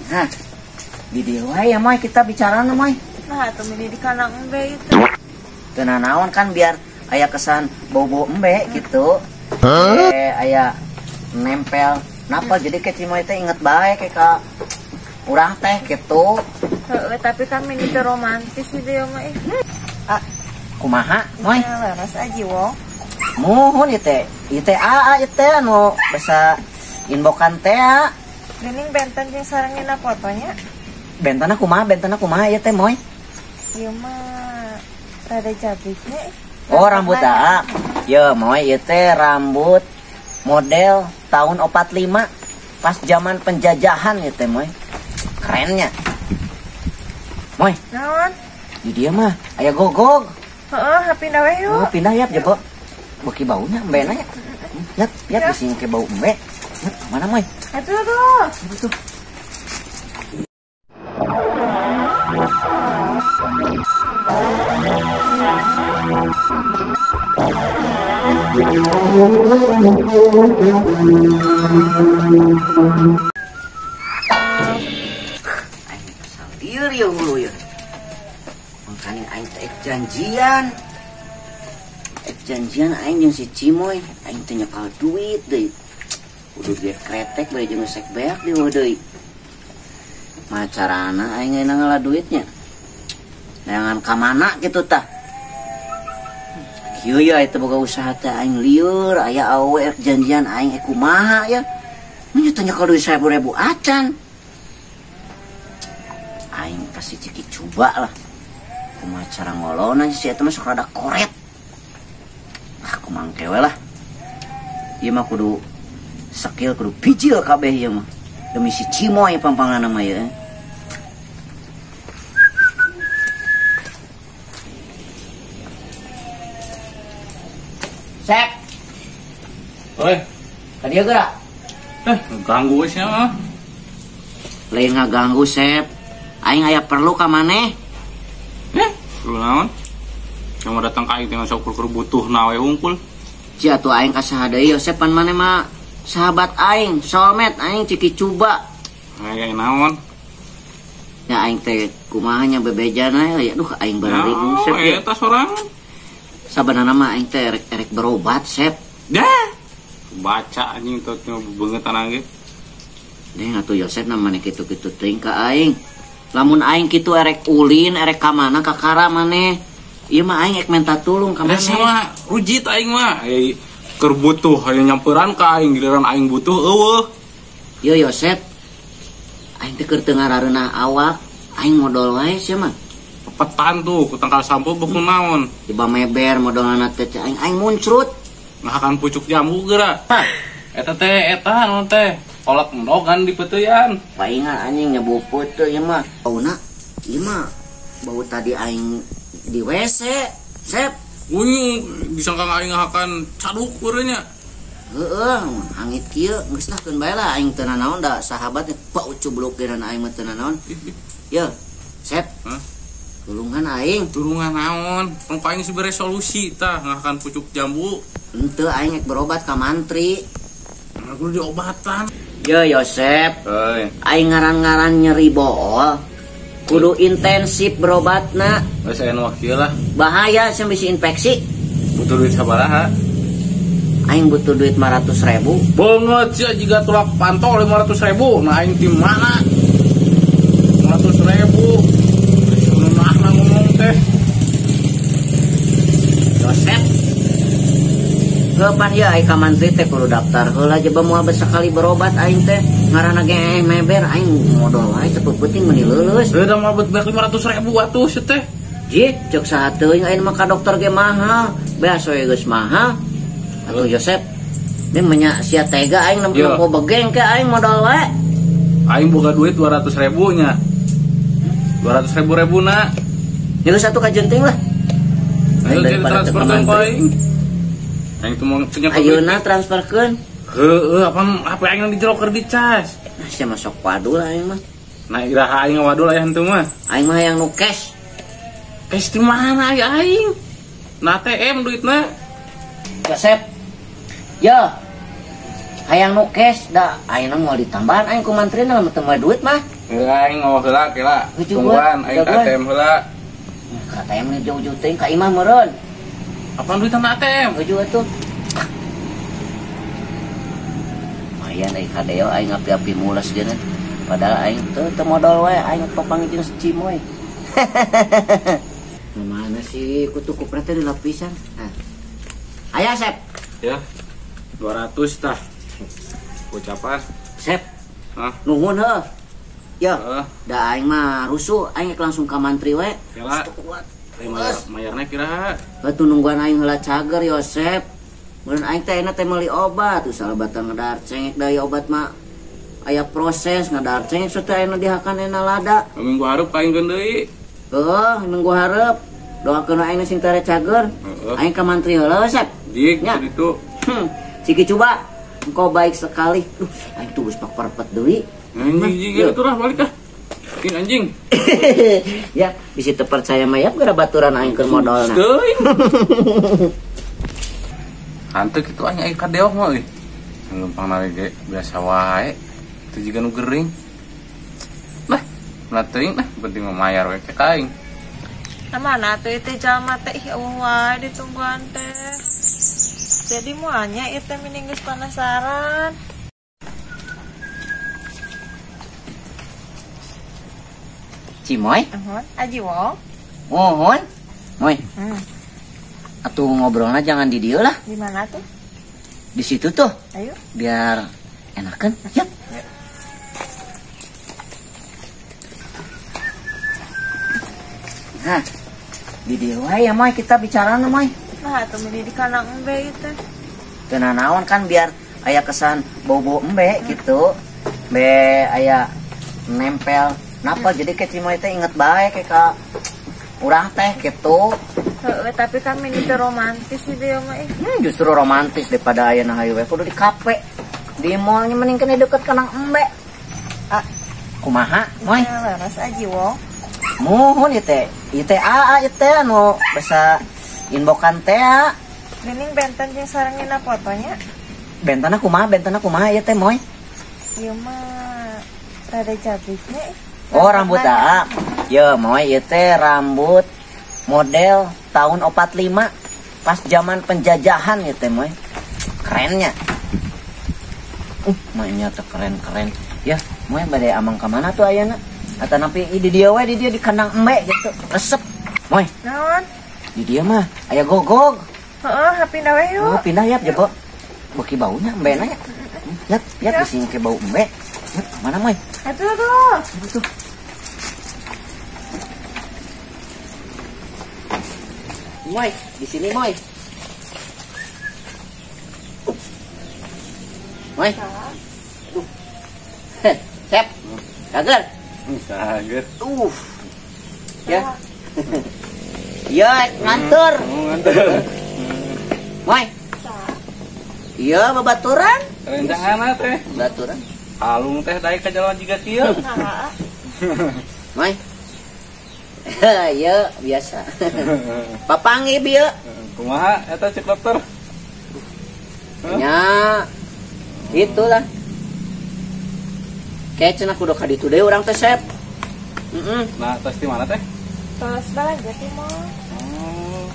Nah, di dieu wae ya Moy kita bicarana Moy. Nah, atuh meni di kandang embe itu. Teu nanaon kan biar aya kesan bau-bau embe gitu. Aya nempel. Napa jadi ke Cimoy teh inget bae kayak ka urang teh gitu. Heeh, tapi kan meni teu romantis di dieu mah ih. Ah, kumaha Moy? Leres aja wong. Muhun ieu teh. Ieu teh aa ieu teh anu basa inbokan teh. Geuning benten jeung sareng ngina fotonya. Bentana kumaha ieu teh Moy? Ieu mah rada jabiknya. Oh, rambut aa. Ye Moy ieu teh rambut model tahun 45 pas zaman penjajahan ieu teh Moy. Kerennya. Moy. Naon? Di dieu mah aya gogog. Heeh, pindah we yuk. Oh, pindah ya, jebo. Beuki baunya embena nya. Yap, yap bisi ke bau embe. Mana Moy? Atuh tuh. Tuh. Aing kesal lieur ieu hulu ieu. Mangkaning aing teh janjian. Janjian aing jeung si Cimoy, aing teh nyekal duit deui. Udah duit kretek bae jeung sek beak deui deui. Macarana aing ngeunang ngala duitnya. Neangan ka mana kitu tah. Kieu ya eta boga usaha teh aing lieur, aya awewe rek janjian aing kumaha ya. Mun teh nyekal duit 1000 acan. Aing kasih ciki coba lah. Kumaha cara ngolona si eta mah sok rada koret. Ah kumangke we lah. Ieu mah kudu skill kudu bijil kabeh ieu mah. Demi si Cimoy pangpanganna mah ieu. Sep. Oi, ka dieu geura. Ganggu we sia mah. Lain ngaganggu Sep. Aing aya perlu ka maneh. Perlu naon? Yang mau datang ka aing teh sok kur butuh na we hungkul. Cia atuh aing ka saha deui Yosep pan maneh mah sahabat aing, soulmate aing ciki cuba. Aya naon? Ya aing teh kumaha nya bebejana ya duh aing bararigung Sep. Eta sorangan. Sabanana mah aing teh erek berobat Sep. Dah. Baca anjing teh beungeut ge. Deh atuh Yosep na maneh kitu-kitu teuing ka aing. Lamun aing kitu erek ulin, erek ka mana ka kara maneh. Ieu mah aing ek menta tulung ka maneh. Sama rujit aing mah. Keur butuh aya nyamperan ka aing giliran aing butuh eueuh. Yo Yosep. Aing teh keur teu ngarareunah awak, aing modol wae sia mah. Pepetan tuh ku tangkal sampo buku naon. Tiba meber modolna teh aing aing muncrut. Ngahakan pucuk jambu geura. Eta teh eta naon teh? Kolak mendogan di peteuyan. Paingan anjing nyebuput teu ieu mah. Bauna ieu mah bau tadi aing di WC, Sep. Unyu disangka aing ngahakan caduk ureunya. Heeh, hangit kieu geus lah keun bae lah aing teu nanaon da sahabat bau cubluk geuna aing mah teu nanaon. Ye, Sep. Hah? Tulungan aing. Tulungan naon? Tong aing sibere solusi tah ngahakan pucuk jambu. Henteu aing ek berobat ka mantri. Nah, kudu diobatan. Ye Yosep. Heuy. Aing ngaran-ngaran nyeri bool. Kudu intensif berobatna. Geus aya nu kieu lah. Bahaya sia bisi infeksi. Butuh duit sabaraha? Aing butuh duit 500.000. Beungeut sia jiga tulak pantol 500.000. Nah aing ti mana? 500.000. Ngeunahna ngomong teh. Yosep. Kapan ya aing ka mantri teh kudu daftar heula jaba moal sakali berobat aing teh. Ngaranna ge meber aing modol wae teu peuting meuni leuleus. Heuh da moal beut 500.000 atuh sia teh. Jik ceuk saha teuing aing mah ka dokter ge mahal. Beas we geus mahal. Atuh Yosep, ini menya sia tega aing nempo begeng ke aing modal wae. Aing boga duit 200.000 nya. 200.000 ribu na. Ya geus atuh ka jenting lah. Ayo transferkeun ka aing. Aing teu mau teu nyekel. Ayeuna transferkeun. Heueuh, apa HP aing di jero keur dicas. Nah, sia masuk wadul aing mah. Nah, iraha aing wadul aya henteu mah. Aing mah hayang nu cash. Cash di mana aya aing? Na ATM duitna. Yosep. Yo. Hayang nu cash da ayeuna moal ditambahan aing ku mantrina lamun teu moal duit mah. Heula aing ngomong heula kela. Tungguan aing ka ATM heula. Ka ATM nih jauh-jauh teuing ka imah meureun. Apaan duitan ATM? Heujuh atuh. Lumayan euy kadeo aing api-api mules geuna. Padahal aing teu modal wae aing papanggih jeung si Cimoy. Mana sih kutu kupret teh dilapisan? Nah. Aya Sep. Ya. 200 tah. Ucapan. Sep. Hah? Nuhun heuh. Ya. Heeh. Da aing mah rusuh, aing langsung ka mantri we. Kela. Kuat. Mayarna kira. Batu nungguan aing heula cager Yosep. Meureun aing teh ayeuna teh meuli obat, usaha batang ngedar cengek da obat mah aya proses ngedar cengek teh ayeuna dihakan ayeuna lada. Minggu hareup ka aing deui. Heuh, minggu hareup. Doakeun aing sing tare cager. Aing ka mantri heula Sep. Jik ditu. Ciki coba. Engkau baik sekali. Duh, aing tuh geus parpet deui. Anjing jing itu lah balik ah. Ih anjing. Ya, bisi teu percaya mah ya gara baturan aing keur modalna. Teuing. Hantu kitu aing aing kadeok mah euy. Lempang na ge biasa wae. Teu jiga nu gering. Lah, nah teuing lah penting mah mayar we ka aing. Nah mana tuh itu jalma teh ih eueuh wae ditungguan teh. Jadi muanya itu mending geus penasaran. Cimoy? Nuhun, Aji Wong. Nuhun. Moy. Atuh ngobrolnya jangan di dieu lah. Di mana tuh? Di situ tuh. Ayo. Biar enakan. Yap. Nah, di dieu wae ya Moy kita bicarana Moy. Nah, atuh meni di kandang embe itu. Teu nanaon kan biar aya kesan bau-bau embe gitu. Be aya nempel. Napa jadi ke Cimoy teh inget bae kayak ka urang teh gitu. Heeh, tapi kan meni teh romantis sih dia mah ih. Justru romantis daripada aya na hayu we kudu di kafe. Di mallnya mending kene deket kandang embe. Ah, kumaha Moy? Ya, leres Aji Wong. Muhun ieu teh. Ieu teh aa ieu teh anu basa inbokan teh. Geuning benten jeung sareng ngina fotonya. Bentana kumaha ieu teh Moy? Ieu mah rada cabiknya. Oh, rambut aa. Ye, Moy ieu teh rambut model tahun 45 pas zaman penjajahan ieu teh Moy. Kerennya. Mainnya teh keren-keren. Ya, Moy bade amang ka mana tuh ayeuna? Atanapi di dieu we di dieu di kandang embe gitu. Resep. Moy. Naon? Di dieu mah aya gogog. Heeh, pindah we yuk. Oh, pindah ya, jebo. Beuki baunya embena nya. Yap, yap bisi ke bau embe. Yap, mana Moy? Atuh tuh. Tuh. Moy, di sini Moy. Moy. Aduh. Sep. Kager. Kager. Ya. Ya, ngantur. Ngantur. Moy. Iya, babaturan. Rencana teh. Babaturan. Alung teh daek ka jalan jiga kieu. Moy. Iya, biasa. Papangi bieu. Kumaha eta cek dokter? Nya. Itulah. Kayak cenah kudu ka ditu deui urang teh Sep. Heeh. Nah, tos di mana teh? Tos Balanjati Mall. Oh.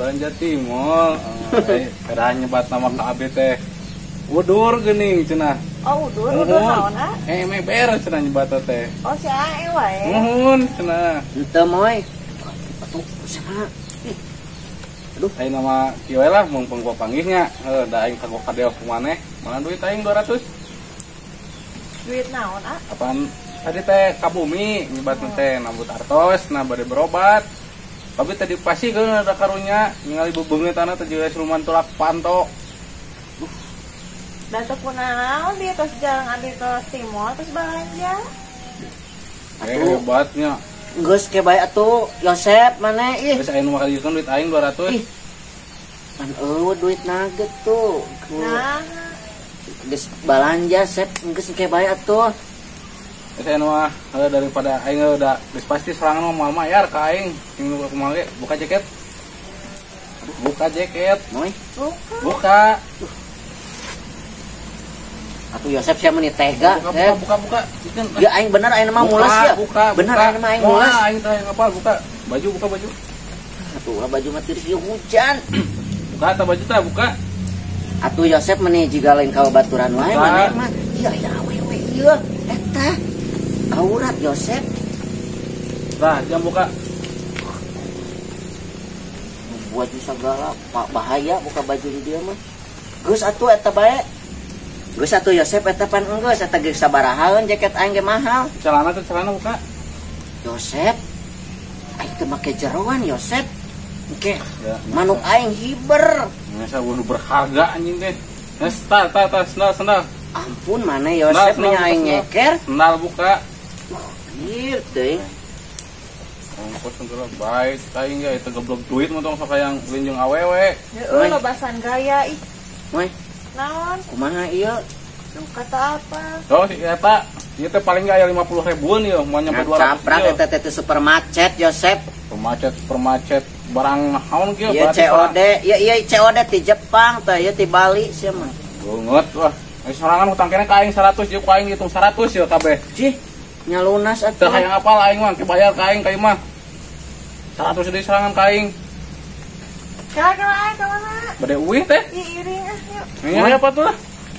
Balanjati Mall. Kada nyebat nama ka abi teh. Udur geuning cenah. Oh, udur, udur naon ah? Meber cenah nyebat teh. Oh, si ae wae. Nuhun cenah. Henteu Moy. Atuh saha? Aduh, aing nama kieu we lah mumpung gua panggihnya. Heuh, da aing kagok kadeok ku maneh. Mana duit aing 200? Duit naon ah? Apaan tadi teh ka bumi nyebat teh nambut artos nah bade berobat. Tapi tadi pasti geuna da karunya ningali bebeungeutana teh jeung siluman tulak panto. Da teu kunaon dia tos jalan abi tos timol tos balanja. Hebatnya. Geus ke bae atuh Yosep maneh ih. Geus aya nu makalieukeun duit aing 200. Ih. Pan eueuh duit nugget tuh. Nah. Geus balanja Sep geus ke bae atuh. Geus aya nu mah daripada aing udah geus pasti sorangan mah moal mayar ka aing. Sing nu kumaha ge buka jaket. Buka jaket. Moy. Buka. Atuh Yosep sia meni tega. Buka. Ya aing bener aing mah mules ya. Buka. Bener aing mah aing mules. Aing teh ngapal buka. Baju buka baju. Atuh lah baju mah tiris hujan. Buka tah baju tah buka. Atuh Yosep meni jiga lain ka baturan wae maneh mah. Iya ya awewe ieu eta. Aurat Yosep. Tah, jam buka. Baju segala pak bahaya buka baju di dia mah. Geus atuh eta bae. Geus atuh Yosep eta pan enggeus eta geus sabarahaeun jaket aing ge mahal. Celana teh celana buka. Yosep. Aing teu make jeroan Yosep. Engke. Ya, manuk aing hiber. Masa nu berharga anjing teh. Geus tah sendal. Ampun mana Yosep nya aing nyeker. Sendal buka. Ieu teuing. Ongkos segala baik aing ge eta goblok duit mah tong sok hayang linjung awewe. Heueuh lobasan gaya ih. Moy. Naon? Kumaha ieu? Kata apa? Oh, si eta ieu teh paling ge aya 50 ribuan ieu, moal nyampe 200. Caprak eta teh super macet Yosep. Super macet barang naon kieu berarti. Ieu COD, ieu COD ti Jepang teh, ieu ti Bali sia mah. Banget wah. Ai sorangan hutang keneh ka aing 100 ieu ku aing hitung 100 ieu kabeh. Cih, nya lunas atuh. Teu hayang apal aing mah, ke bayar ka aing ka ieu mah. 100 deui sorangan ka aing. Kala aing ka mana? Bade uih teh. Ih, iring ah yuk. Ini apa tuh?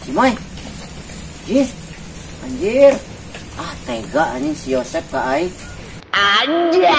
Si Moy. Jis. Anjir. Ah, tega anjing si Yosep ka aing. Anjir.